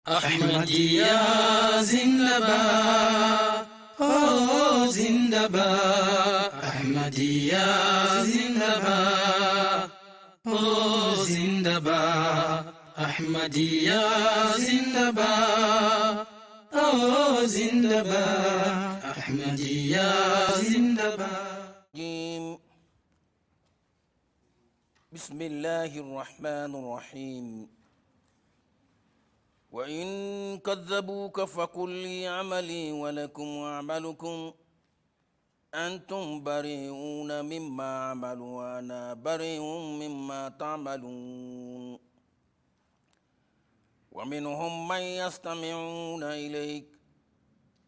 Ahmadiyya Zindabad, oh Zindabad, Ahmadiyya Zindabad, oh Zindabad, Ahmadiyya Zindabad, oh Zindabad, Ahmadiyya Zindabad. بسم الله الرحمن الرحيم. وإن كذبوك فقل لي عملي ولكم أعمالكم أنتم بريئون مما أعمل وأنا بريء مما تعملون. ومنهم من يستمعون إليك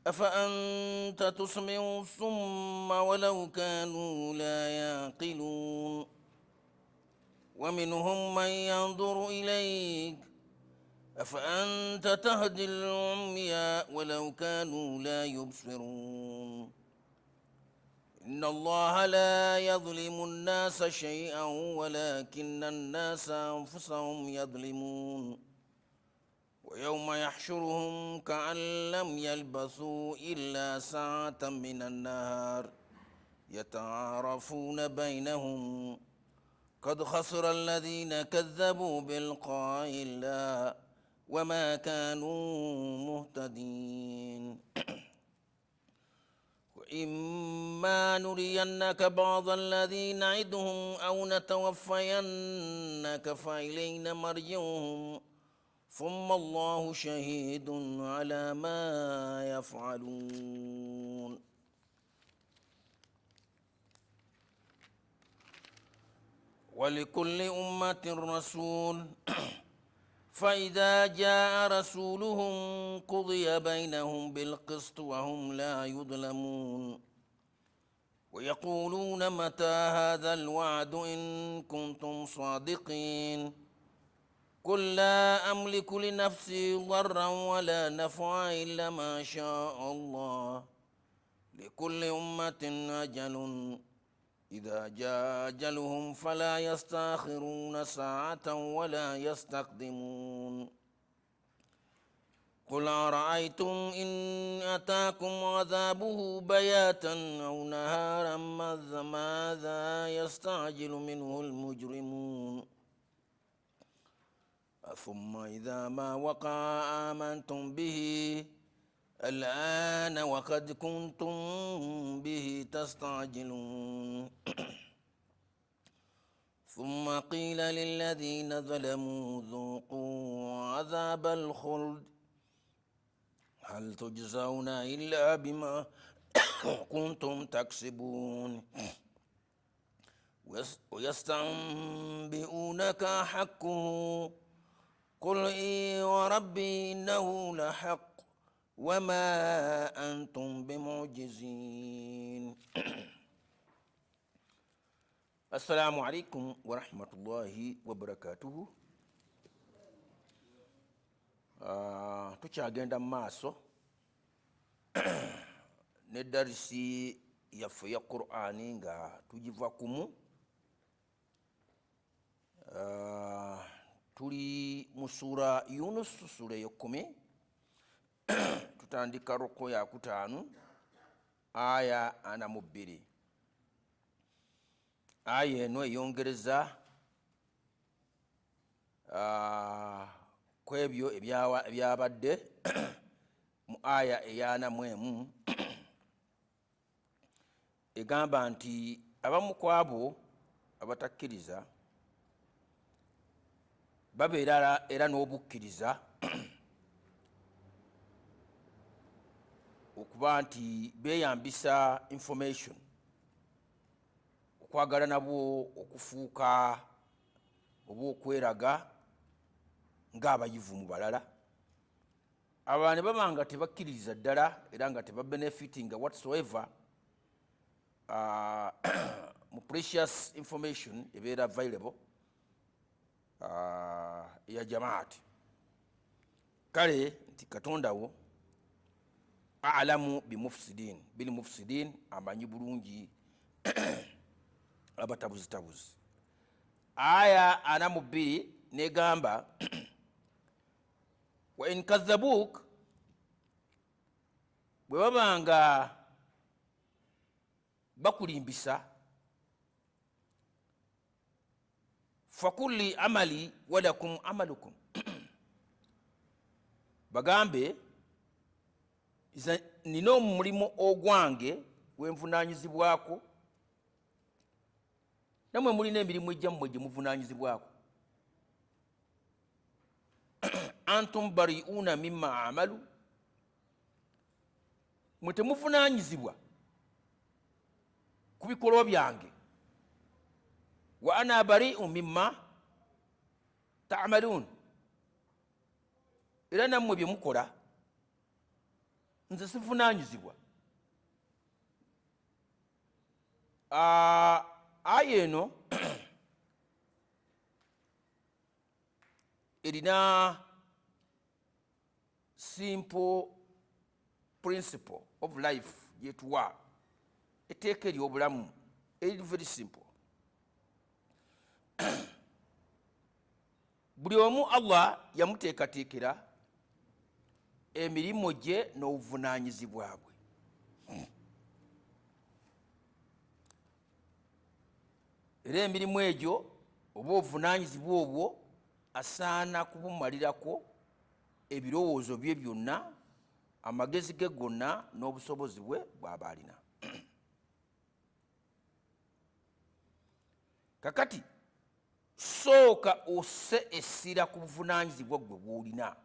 أفأنت تسمع الصم ولو كانوا لا يعقلون. ومنهم من ينظر إليك أفأنت تهدي العمي ولو كانوا لا يبصرون. إن الله لا يظلم الناس شيئا ولكن الناس أنفسهم يظلمون. ويوم يحشرهم كأن لم يلبثوا إلا ساعة من النهار يتعارفون بينهم قد خسر الذين كذبوا بلقاء الله وما كانوا مهتدين. وإما نرينك بعض الذي نعدهم أو نتوفينك فإلينا مرجعهم ثم الله شهيد على ما يفعلون. ولكل أمة رسول فإذا جاء رسولهم قضي بينهم بالقسط وهم لا يظلمون. ويقولون متى هذا الوعد إن كنتم صادقين. قل لا أملك لنفسي ضرا ولا نفعا إلا ما شاء الله لكل أمة أجل إذا جاء أجلهم فلا يستأخرون ساعة ولا يستقدمون. قل أرأيتم إن أتاكم عذابه بياتا أو نهارا ماذا يستعجل منه المجرمون. ثم إذا ما وقع آمنتم به الآن وقد كنتم به تستعجلون. ثم قيل للذين ظلموا ذوقوا عذاب الخلد هل تجزون إلا بما كنتم تكسبون. ويستنبئونك حقه قل إي وربي إنه لحق وما أنتم بمعجزين. السلام عليكم ورحمة الله وبركاته. Tukyagenda mu maaso ne darisi yaffe ya Qur'ani nga tugiva kumu. Tuli mu sura Yunus, sura ey'ekkumi. Tutandika ruku ya 5 aya 42. Aya eno eyongereza ku ebyo ebyabadde mu aya eya 41. Egamba nti abamu ku abo abatakkiriza babeera era n'obukkiriza okuba nti beeyambisa information okwagala nabwo okufuuka oba okweraga ng'abayivu mu balala. Aba ne baba nga tebakkiririza ddala era nga tebabenefitinga whatsoever mu precious information ebeera available eya jamaati. Kale nti Katonda wo a'lamu bimufsidin bil mufsidin, amanyi bulungi abatabuzitabuzi. Aya 42 negamba Wa in kadhabuk, bwe baba nga bakulimbisa, fakulli amali walakum amalukum, bagambe nina omulimu ogwange gwenvunanyizibwako, namwe mulina emirimu ejjammwe gye muvunanyizibwako. Antum bariuna mimma amalu, mwe temuvunanyizibwa ku bikolwa byange, wa ana bariu mimma tamalun, era nammwe bye mukola nze sivunanyizibwa. Aya eno erina simple principle of life gyetuwa, etteeka eryobulamu eri very simple. Buli omu Allah yamuteekateekera emirimu gye n'obuvunaanyizibwa bwe. Era emirimu egyo oba obuvunaanyizibwa obwo asaana kubumalirako ebirowoozo bye byonna, amagezi ge gonna n'obusobozi bwe bw'aba alina. Kakati sooka osse essira ku buvunaanyizibwa ggwe bw'olina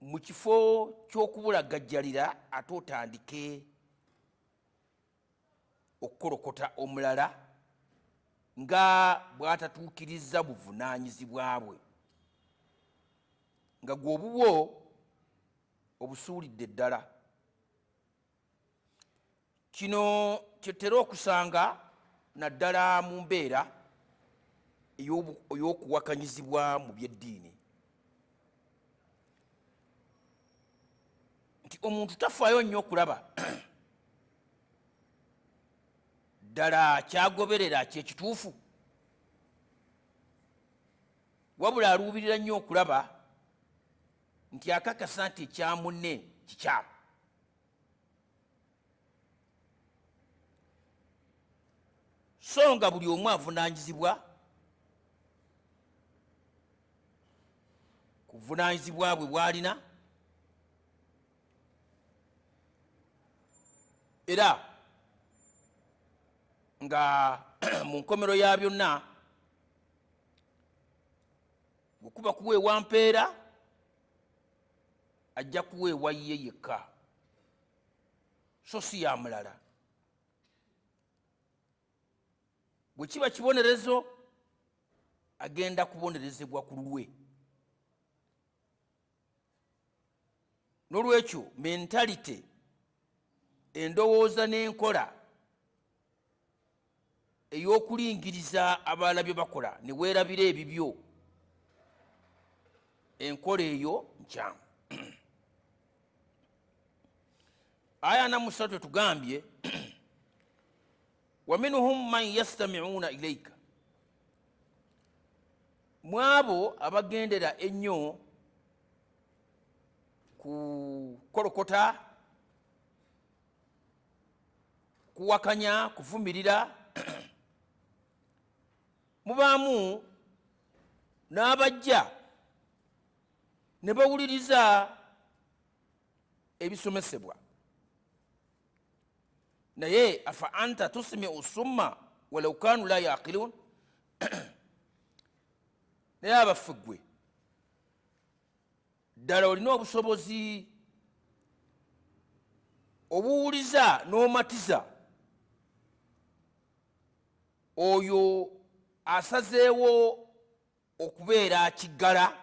mu kifo ky'okubulagajjalira, ate otandike okukolokota omulala nga bw'atatuukirizza buvunaanyizibwa bwe, nga gwe obubwo obusuulidde ddala. Kino kyetera okusanga naddala mu mbeera ey'okuwakanyizibwa mu by'eddiini, nti omuntu tafaayo nnyo okulaba ddala kyagoberera kyekituufu, wabula aluubirira nnyo okulaba nti akakasa nti ekya munne kikyamu. So nga buli omu avunaanyizibwa ku buvunaanyizibwa bwe bw'alina, era nga mu nkomero ya byonna bwe kuba kuweebwa mpeera, ajja kuweebwa ye yekka, so si ya mulala. Bwe kiba kibonerezo, agenda kubonerezebwa ku lulwe. N'olwekyo mentalite, endowooza n'enkola ey'okulingiriza abalala bye bakola ne weerabira ebibyo, enkola eyo nkyamu. Aya 43 etugambye wa minhum man yastamiuna ilaika, mwabo abagendera ennyo kukolokota, kuwakanya, kuvumirira, mubaamu n'abajja ne bawuliriza ebisomesebwa. Naye afa anta tusmiu summa walau kanu la yaqilun, naye abaffe ggwe ddala olina obusobozi obuwuliza n'omatiza oyo asazeewo okubeera kiggala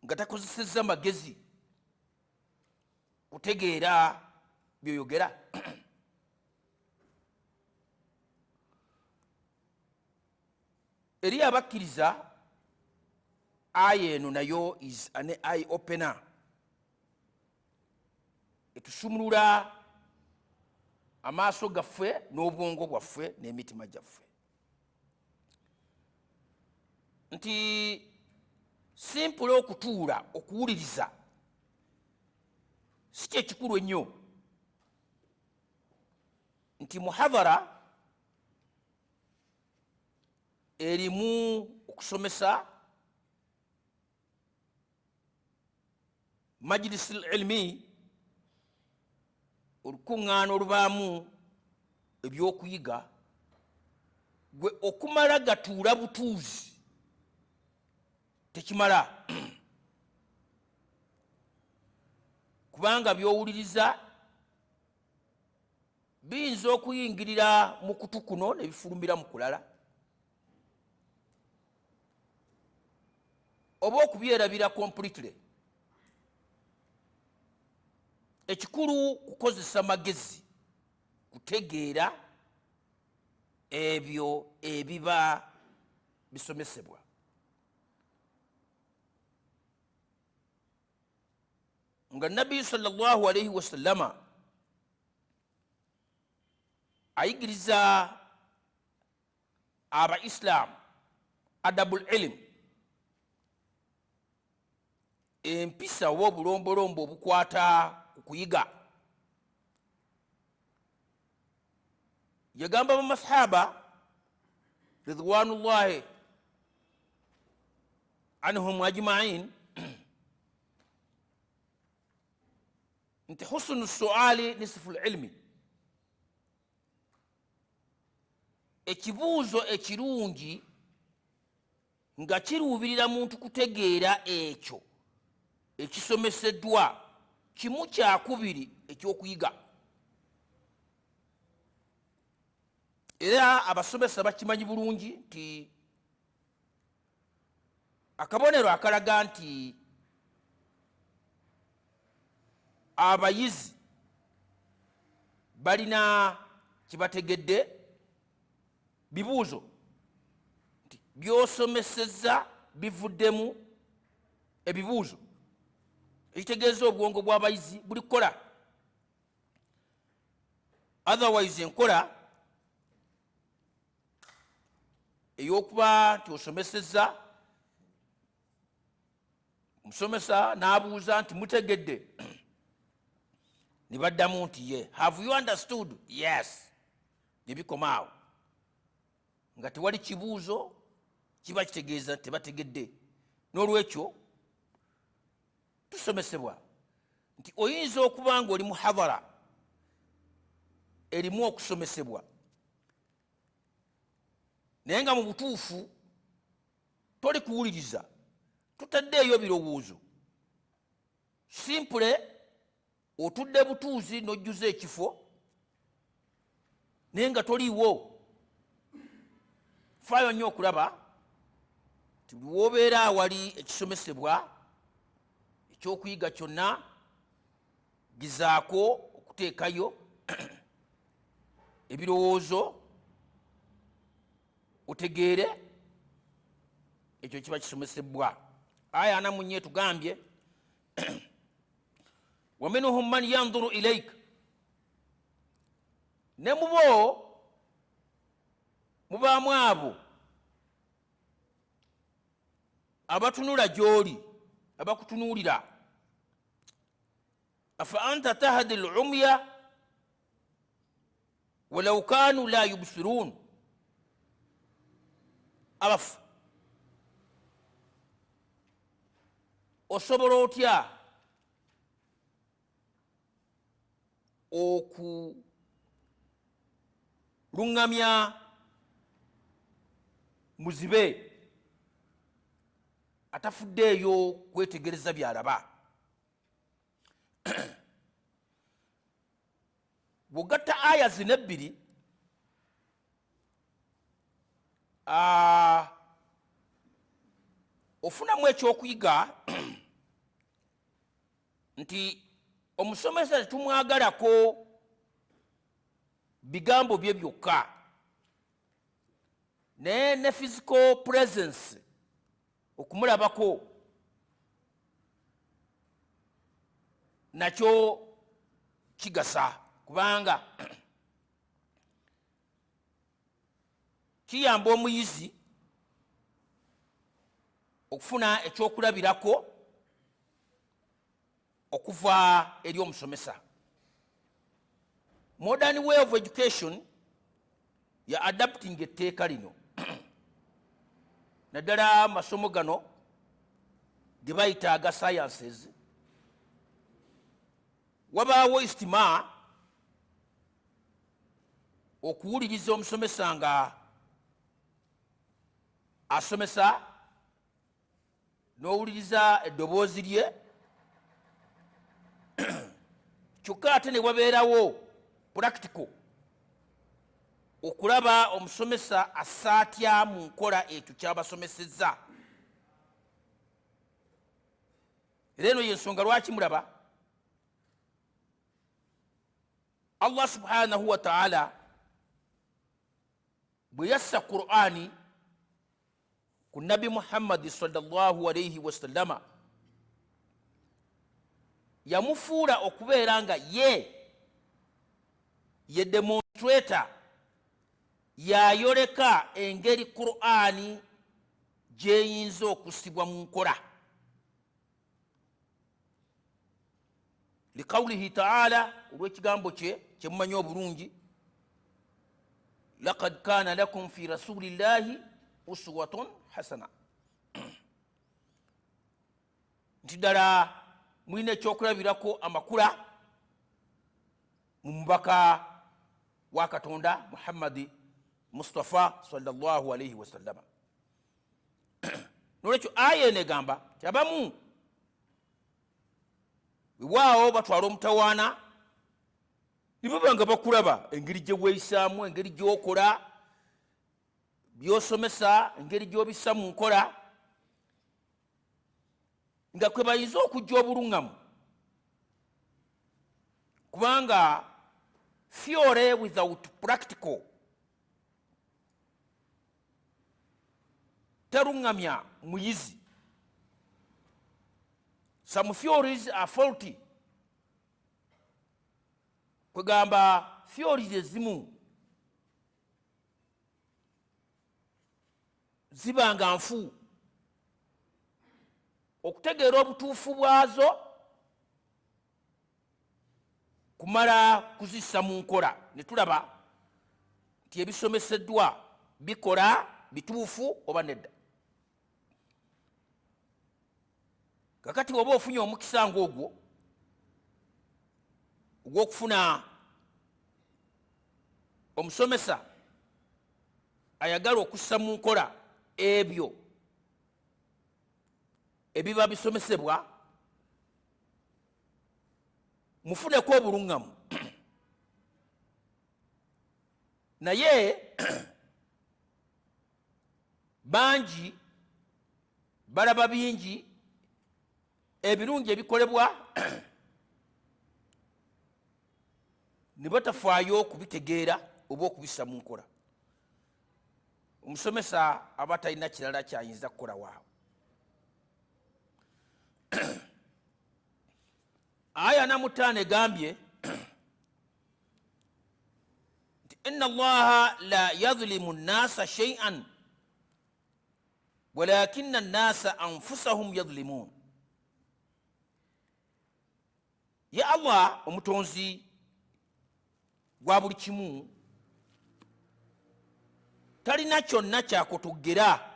nga takozesezza magezi kutegeera byoyogera? Eri abakkiriza, aya eno nayo is an eye opener, etusumulula amaaso gaffe n'obwongo bwaffe n'emitima gyaffe, nti Simpula okutuula okuwuliriza si kyekikulu ennyo nti muhadhara erimu okusomesa majlisi ilmi, olukuŋŋaana olubaamu ebyokuyiga, gwe okumala gatuula butuuzi tekimala, kubanga byowuliriza biyinza okuyingirira mu kutu kuno ne bifulumira mu kulala, oba okubyerabira completely. Ekikulu kukozesa magezi kutegeera ebyo ebiba bisomesebwa. Nga Nabbi sallallahu alaihi wasallama ayigiriza Abaisiramu adabul ilimu, empisa oba obulombolombo obukwata ku kuyiga, yagamba bamasahaba ridwanullahi anhum ajmain nti husunu suali nisifu lilmi, ekibuuzo ekirungi nga kiruubirira muntu kutegeera ekyo ekisomeseddwa kimu kyakubiri ekyokuyiga. Era abasomesa bakimanyi bulungi nti akabonero akalaga nti abayizi balina kibategedde bibuuzo, nti byosomeseza bivuddemu ebibuuzo, ekitegeeza obwongo bw'abayizi buli kukola. Otherwise enkola ey'okuba nti osomeseza, omusomesa n'abuuza nti mutegedde, ne baddamu nti ye, have you understood, yes, ne bikoma awo nga tewali kibuuzo, kiba kitegeeza tebategedde. N'olwekyo tusomesebwa nti oyinza okuba nga oli muhadhara erimu okusomesebwa, naye nga mu butuufu toli kuwuliriza, tutaddeeyo birowoozo, simpule otudde butuuzi n'ojjuza ekifo naye nga toliiwo. Faayo nnyo okulaba nti buli woobeera awali ekisomesebwa ekyokuyiga kyonna, gezaako okuteekayo ebirowoozo otegeere ekyo kiba kisomesebwa. Aya 44 etugambye waminhum man yandhuru ilaik, ne mubo mubaamu abo abatunula gy'oli, abakutunuulira. Afa anta tahdi lumya walau kanu la yubsirun, abafu osobola otya okuluŋŋamya muzibe atafuddeeyo kwetegereza byalaba? Bw'ogatta aya zino ebbiri, ofunamu ekyokuyiga nti omusomesa tetumwagalako bigambo bye byokka, naye ne physical presence, okumulabako nakyo kigasa, kubanga kiyamba omuyizi. Okufuna ekyokulabirako okuva eri omusomesa. Modern way of education ya adapting etteeka lino, naddala amasomo gano ge bayita aga sciences. Wabaawo istima, okuwuliriza omusomesa nga asomesa, n'owuliriza eddoboozi lye, kyokka ate ne wabeerawo practical, okulaba omusomesa assaatya mu nkola ekyo kyabasomesezza. Era eno yensonga lwaki mulaba Allah subhanahu wa taala bwe yassa Qur'ani ku Nabbi Muhammadi sallallahu alaihi wasallama, yamufuula okubeera nga ye ye demonstrator, yayoleka engeri Qur'ani gyeyinza okussibwa mu nkola, liqaulihi taala, olw'ekigambo kye kyemumanyi obulungi, laqad kana lakum fi rasulillahi uswatun hasana, nti ddala mulina ekyokulabirako amakula mu mubaka wa Katonda Muhammadi Mustafa sallallahu alaihi wasallama. Nolwekyo aya eno egamba ti abamu wewaawo batwala omutawaana ne baba nga bakulaba engeri gye weeyisaamu, engeri gy'okola, by'osomesa, engeri gy'obissa mu nkola, nga kwe bayinza okujja obuluŋŋamu, kubanga theory without practical teruŋŋamya muyizi. Some theories are faulty, kwegamba theories ezimu ziba nga nfu okutegeera obutuufu bwazo kumala kuzissa mu nkola ne tulaba nti ebisomeseddwa bikola, bituufu oba nedda. Kakati oba ofunye omukisa ngaogwo ogw'okufuna omusomesa ayagala okussa mu nkola ebyo ebiba bisomesebwa, mufuneko obuluŋŋamu. Naye bangi balaba bingi ebirungi ebikolebwa ne batafaayo okubitegeera oba okubissa mu nkola. Omusomesa aba talina kirala kyayinza kukola waawo. Aya 45 egambye nti inna allaha la yadhlimu nnasa sheian walakina nnasa anfusahum yadhlimun. Ye Allah omutonzi gwa buli kimu talina kyonna kyakutuggera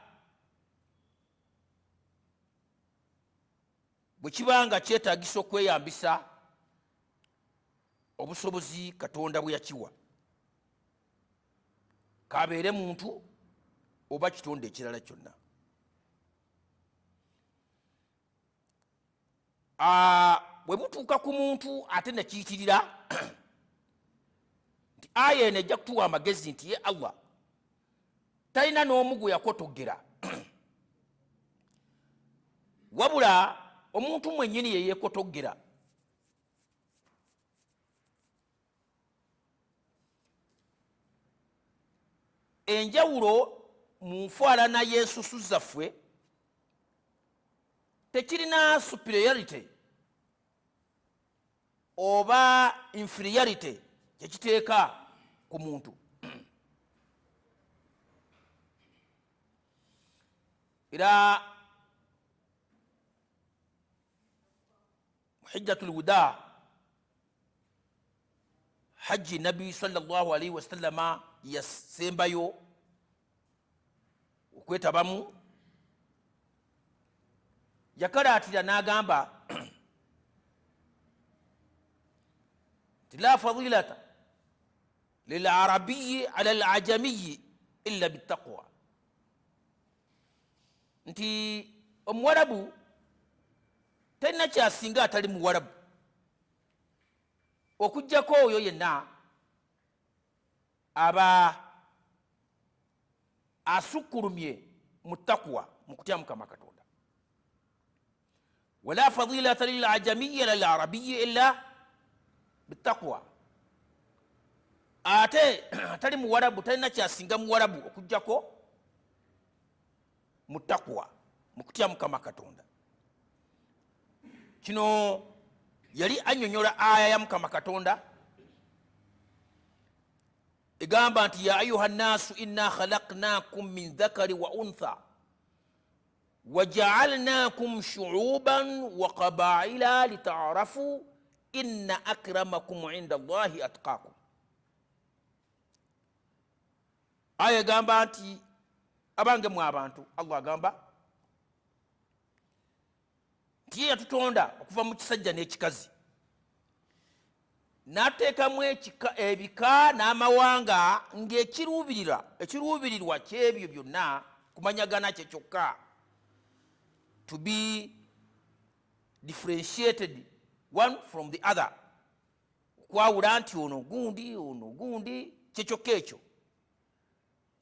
bwe kiba nga kyetagisa okweyambisa obusobozi Katonda bwe yakiwa, kabeere muntu oba kitonde ekirala kyonna. Bwe butuuka ku muntu ate nekiyitirira nti aya eno ejja kutuwa amagezi nti ye Allah talina n'omu gwe yakotogera, wabula omuntu mwennyini yeyekotogera. Enjawulo mu nfaalana y'ensusu zaffe tekirina superiority oba inferiority kyekiteeka ku muntu. Era Hijjatu lwuda, hajji Nabbi sallallahu alaihi wasallama yasembayo okwetabamu, yakalaatira n'agamba nti la fadilata lilarabiyi ala alajamiyi illa bitaqwa, nti omuwarabu talina kyasinga atali muwarabu okujjako oyo yenna aba asukkulumye mu takuwa, mu kutya Mukama Katonda. Wala fadilata lilajamiyi ala larabiyi illa bitaqwa, ate atali muwarabu talina kyasinga muwarabu okujjako mu takuwa, mu kutya Mukama Katonda. Kino yali annyonnyola aya ya Mukama Katonda egamba nti ya ayuha nnaasu inna khalaknakum min dhakari wa untha wajaalnakum shuuban wa qabaila litaarafu inna akramakum inda llahi atqakum. Aya egamba nti abange mwe abantu, Allah agamba nti ye yatutonda okuva mu kisajja n'ekikazi, n'ateekamu ebika n'amawanga, ng'ekiruubirira ekiruubirirwa ky'ebyo byonna kumanyagana kye kyokka, to be differentiated one from the other, okwawula nti ono gundi, ono gundi, kyekyokka ekyo.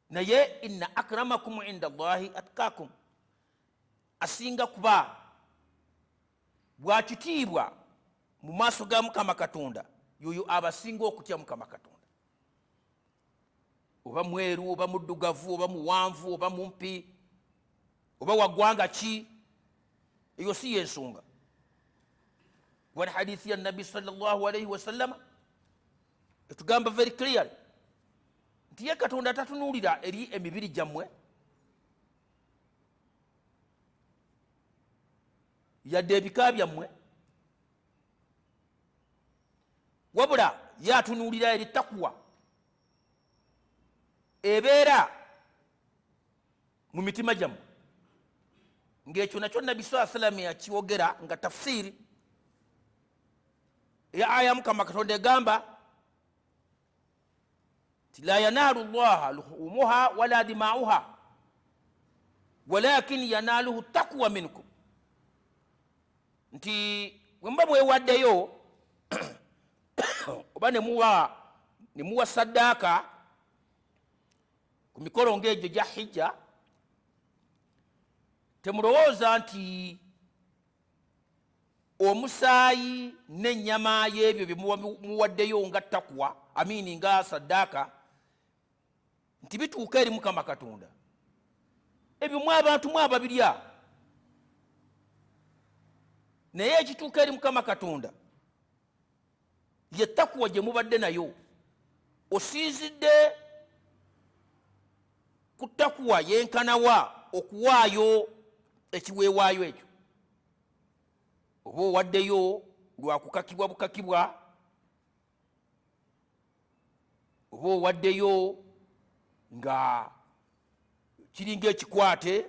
Naye inna akramakum inda llahi atkakum, asinga kuba bwakitiibwa mu maaso ga Mukama Katonda yoyo abasinga okutya Mukama Katonda. Oba mweru, oba muddugavu, oba muwanvu, oba mumpi, oba waggwanga ki, eyo si yensonga. Wali hadithi ya Nabbi sallallahu alaihi wasallama etugamba very clearly nti ye Katonda tatunuulira eri emibiri gyammwe yadde ebika byammwe, wabula ye atunuulira eri takuwa ebeera mu mitima gyammwe. Ng'ekyo nakyo Nabbi saa sallam yakiwogera nga tafsiiri eya aya Mukama Katonda egamba nti la yanaalu llaha luhumuha wala dimauha walakin yanaaluhu takuwa minkum, nti bwe muba mwewaddeyo oba nemuwa saddaaka ku mikolo ng'egyo gya hijja, temulowooza nti omusaayi n'ennyama y'ebyo bye muwaddeyo nga takuwa, amiini, nga saddaaka, nti bituuka eri Mukama Katonda. Ebyo mwe abantu mwe ababirya, naye ekituuka eri Mukama Katonda ye takuwa gye mubadde nayo. Osinzidde ku takuwa yenkanawa okuwaayo ekiweewaayo ekyo, oba owaddeyo lwakukakibwa bukakibwa, oba owaddeyo nga kiringa ekikwate,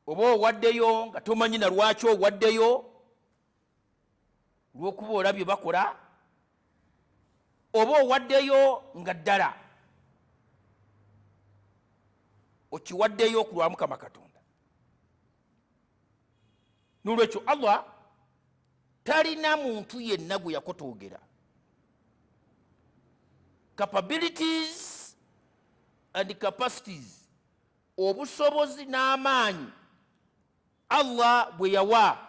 oba owaddeyo nga tomanyi na lwaki owaddeyo, lwokuba olabye bakola, oba owaddeyo nga ddala okiwaddeyo ku lwa Mukama Katonda. Nolwekyo Allah talina muntu yenna gwe yakotoogera capabilities and capacities, obusobozi n'amaanyi Allah bwe yawa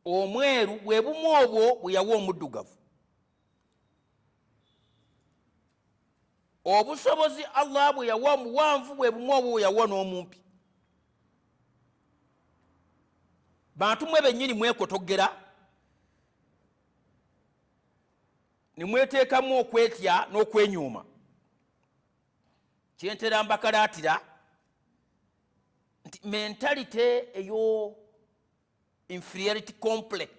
omweru bwe bumu obwo bwe yawa omuddugavu. Obusobozi Allah bwe yawa omuwanvu bwe bumu obwo bwe yawa n'omumpi. Bantu mwe bennyini mwekotogera ne mweteekamu okwetya n'okwenyuuma. Kyentera mbakalaatira nti mentalite eyo Inferiority complex,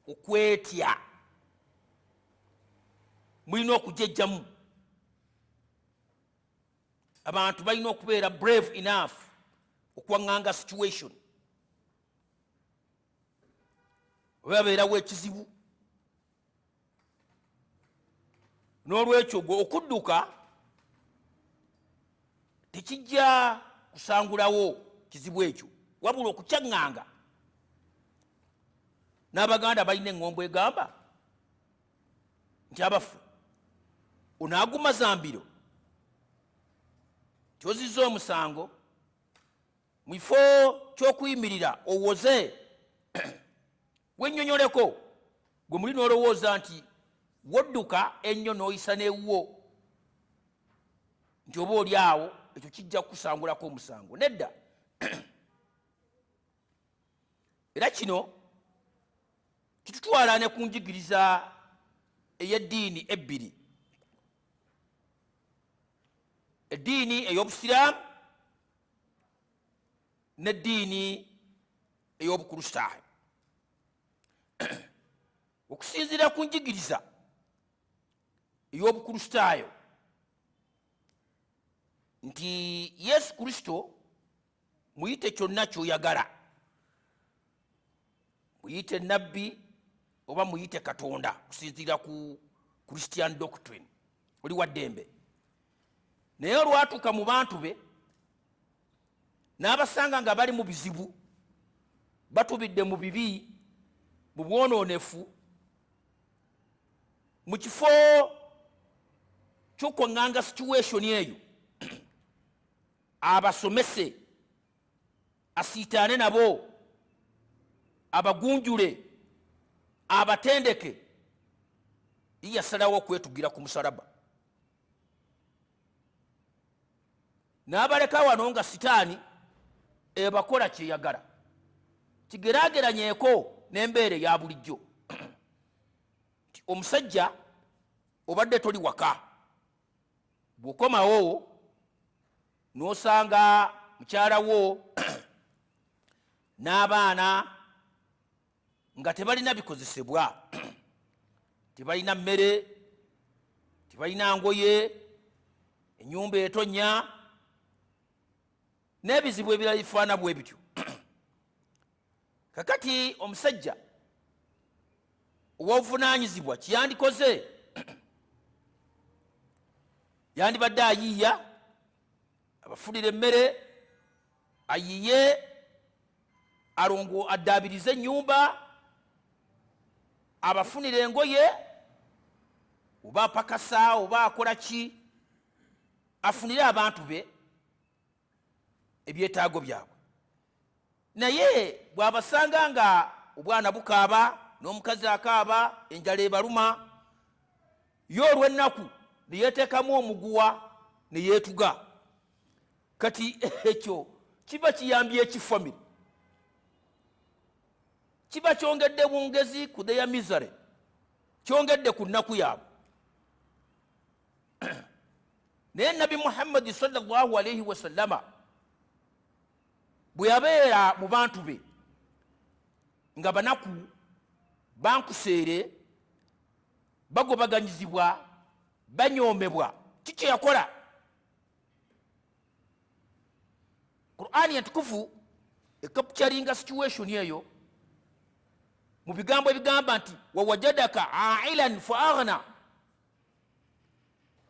okwetya, mulina okugyejjamu. Abantu balina okubeera brave enough okwaŋŋanga situation oba babeerawo ekizibu. N'olwekyo gwe okudduka tekijja kusangulawo kizibu ekyo, wabula okukyaŋŋanga. N'Abaganda balina eŋŋombo egamba nti abaffe onaaguma zambiro kyozizza omusango, mu kifo ky'okuyimirira owoze wennyonyoleko, gwe muli n'olowooza nti wodduka ennyo n'oyisa n'ewuwo nti oba oli awo ekyo kijja kukusangulako omusango. Nedda. Era kino kitutwala ne ku njigiriza ey'eddiini ebbiri, eddiini ey'Obusiraamu n'eddiini ey'Obukristaayo. Okusinziira ku njigiriza ey'Obukristaayo nti Yesu Kristo, muyite kyonna kyoyagala, muyite nabbi oba muyite Katonda, kusinziira ku Christian doctrine, oli wa ddembe. Naye olwatuuka mu bantu be n'abasanga nga bali mu bizibu, batubidde mu bibi, mu bwonoonefu, mu kifo ky'okwaŋŋanga situation eyo abasomese, asiitaane nabo, abagunjule, abatendeke, ye yasalawo okwetugira ku musalaba n'abaleka wano nga sitaani ebakola kyeyagala. Kigeraageranyeko n'embeera eya bulijjo nti omusajja obadde toli waka, bw'okomawo n'osanga mukyala wo n'abaana nga tebalina bikozesebwa, tebalina mmere, tebalina ngoye, ennyumba etonya n'ebizibu ebirala bifaana bwe bityo. Kakati omusajja ow'obuvunaanyizibwa kiyandikoze, yandibadde ayiiya abafunira emmere, ayiye alongo, addaabirize ennyumba, abafunira engoye, oba apakasa oba akola ki, afunire abantu be ebyetaago byabwe. Naye bw'abasanga nga obwana bukaaba n'omukazi akaaba, enjala ebaluma, ye olw'ennaku ne yeeteekamu omuguwa ne yeetuga. Kati ekyo kiba kiyambye eki family? Kiba kyongedde bwongezi ku their misery, kyongedde ku nnaku yaabwe. Naye Nabi Muhammadi sallallahu alaihi wasallama bwe yabeera mu bantu be nga banaku, bankuseere, bagobaganyizibwa, banyoomebwa, kiki yakola? Qur'ani entukufu ekapcharinga situation eyo mu bigambo ebigamba nti wawajadaka ailan fa aghna,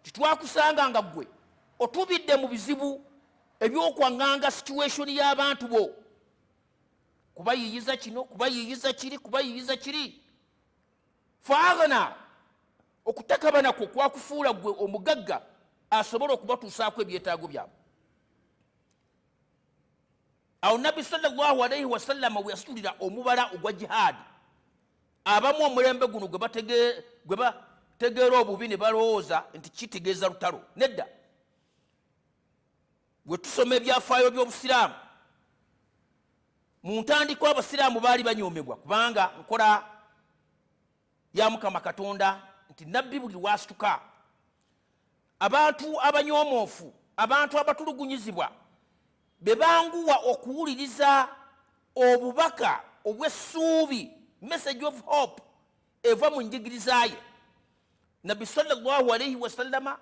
titwakusanga nga ggwe otubidde mu bizibu ebyokwaŋŋanga situation y'abantu bo, kubayiyiza kino, kubayiyiza kiri, kubayiyiza kiri. Faaghna, okutakabana kwo kwakufuula ggwe omugagga asobola okubatuusaako ebyetaago byabwe. Awo Nabbi sallallahu alaihi wasallama we yasitulira omubala ogwa jihaadi, abamu omulembe guno gwe bategeera obubi ne balowooza nti kitegeeza lutalo. Nedda. Bwe tusoma ebyafaayo by'Obusiraamu, mu ntandikwa Abasiraamu baali banyoomebwa, kubanga nkola ya Mukama Katonda nti nabbi buli lwasituka, abantu abanyoomoofu, abantu abatulugunyizibwa be banguwa okuwuliriza obubaka. Obw'essuubi, message of hope eva mu njigiriza ye. Nabbi sallallahu alaihi wasallama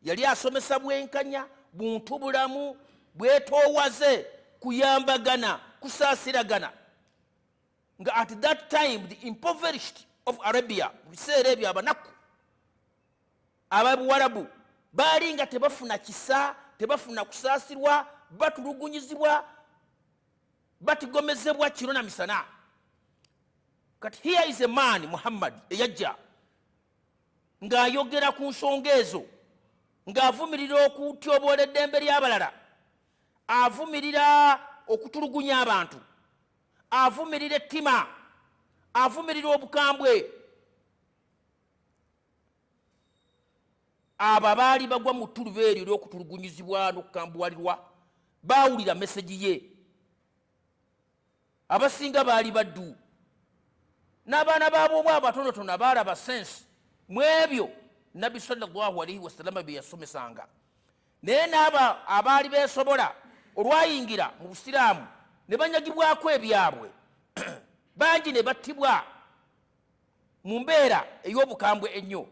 yali asomesa bwenkanya, buntu bulamu, bwetoowaze, kuyambagana, kusaasiragana, nga at that time the impoverished of Arabia, mu biseera ebyo abanaku ababuwarabu baali nga tebafuna kisa, tebafuna kusaasirwa, batulugunyizibwa, batigomezebwa kiro na misana. Kati here is a man, Muhammad, eyajja ng'ayogera ku nsonga ezo, ng'avumirira okutyoboola eddembe ly'abalala, avumirira okutulugunya abantu, avumirira ettima, avumirira obukambwe. Abo abaali bagwa mu ttuluba eryo ery'okutulugunyizibwa n'okukambuwalirwa baawulira message ye. Abasinga baali baddu n'abaana baabwe abatonotono abaalaba sense mu ebyo Nabbi sallallahu alaihi wasallama bye yasomesanga. Naye n'abo abaali beesobola olwayingira mu Busiraamu ne banyagibwako ebyabwe, bangi ne battibwa mu mbeera ey'obukambwe ennyo.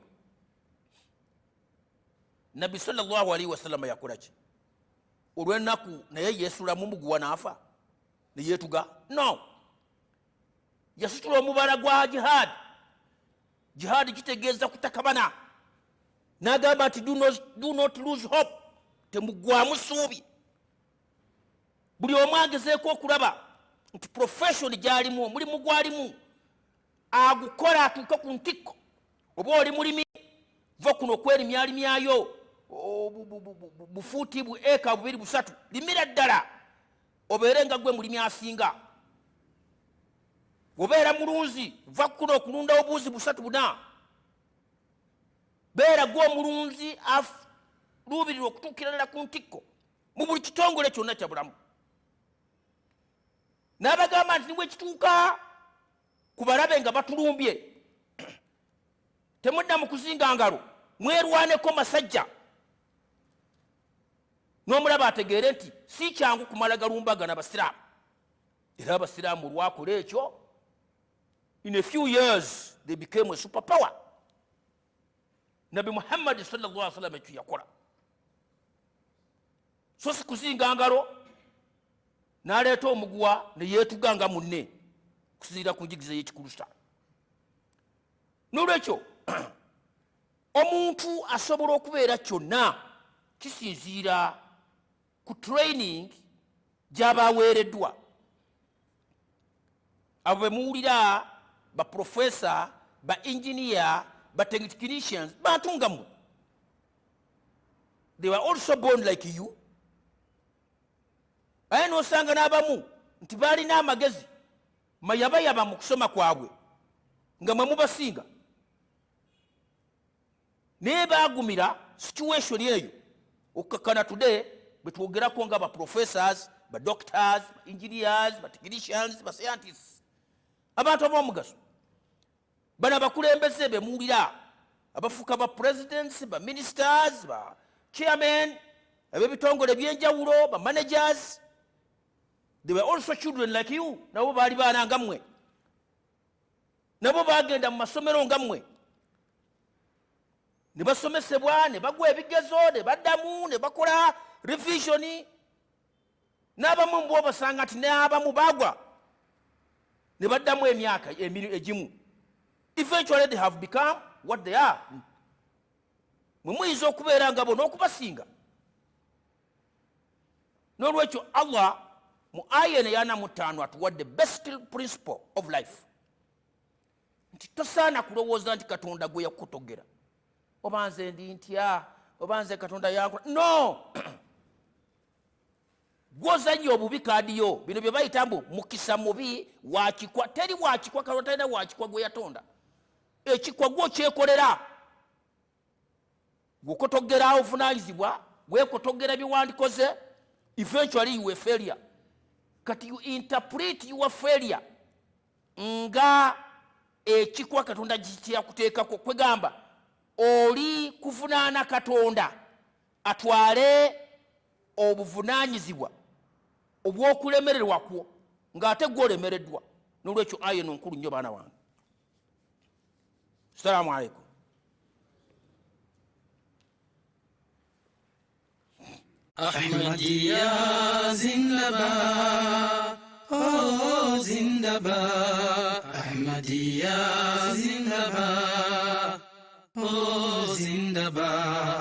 Nabbi sallallahu alaihi wasallama yakola ki olw'ennaku? Naye yeesulamu muguwa n'afa ne yeetuga? No, yasitula omubala gwa jihad. Jihad kitegeeza kutakabana. N'agamba nti, "Do not lose hope." Temuggwamu ssuubi. Buli omu agezeeko okulaba nti profession gyalimu, omulimu gwalimu agukola atuuke ku ntikko. Oba oli mulimi, va kuno okwerimyalimyayo bufuuti bu eka bubiri, busatu, limira ddala obeere nga gwe mulimi asinga. Obeera mulunzi, va kuno okulunda obuuzi busatu, buna, beera gwe omulunzi aluubirira okutuukira ddala ku ntikko mu buli kitongole kyonna kya bulamu. N'abagamba nti nibwe kituuka ku balabe nga batulumbye, temudda mu kuzinga ngalo, mwerwaneko masajja, n'omulaba ategeere nti si kyangu kumala galumbagana basiraamu. Era abasiraamu olwakola ekyo, in a few years they became a super power. Nabbi Muhammadi sallallahu sallam ekyo yakola, so si kuzinga ngalo n'aleeta omuguwa ne yeetuga nga munne kusinziira ku njigiriza y'Ekikristaayo. N'olwekyo omuntu asobola okubeera kyonna kisinziira ku training gy'aba aweereddwa. Abo be muwulira ba professor, ba engineer, ba technicians, bantu nga mmwe. They were also born like you. Aye n'osanga n'abamu nti baalina amagezi mayabayaba mu kusoma kwabwe nga mwe mubasinga, naye bagumira situation eyo okukakkana today bwe twogerako nga ba professors, ba doctors, ba engineers, ba technicians, ba scientists, abantu ab'omugaso. Bano abakulembeze bemuwulira abafuuka ba presidents, ba ministers, ba chairman ab'ebitongole ebyenjawulo, ba managers, they were also children like you. Nabo baali baana nga mmwe, nabo bagenda mu masomero nga mmwe, ne basomesebwa, ne bagwa ebigezo, ne baddamu, ne bakola revision. N'abamu mbw obasanga nti n'abamu bagwa ne baddamu emyaka egimu. Eventually they have become what they are. Mwe muyinza okubeera nga bo n'okubasinga. N'olwekyo Allah mu aya eno eyana mu ttaano atuwadde best principle of life, nti tosaana kulowooza nti Katonda gwe yakutogera, oba nze ndi ntya, oba nze Katonda yankola. No, gwozanya obubi kaadiyo. Bino bye bayita mbu mukisa mubi, wakikwa. Teri wakikwa. Katonda talina wakikwa gwe yatonda. Ekikwa gwe okyekolera, gwokotogera obuvunanyizibwa, gwekotogera byewandikoze. Eventually you a failure. Kati you interpret your failure nga ekikwa Katonda kyeyakuteekako. Kwegamba oli kuvunaana Katonda atwale obuvunanyizibwa obw'okulemererwa kwo, ng'ate gwe olemereddwa. Nolwekyo aya eno nkulu nnyo, baana wange. Salaamu aleikum. Ahmadiyya Zindabad, oh Zindabad, Ahmadiyya Zindabad, oh Zindabad.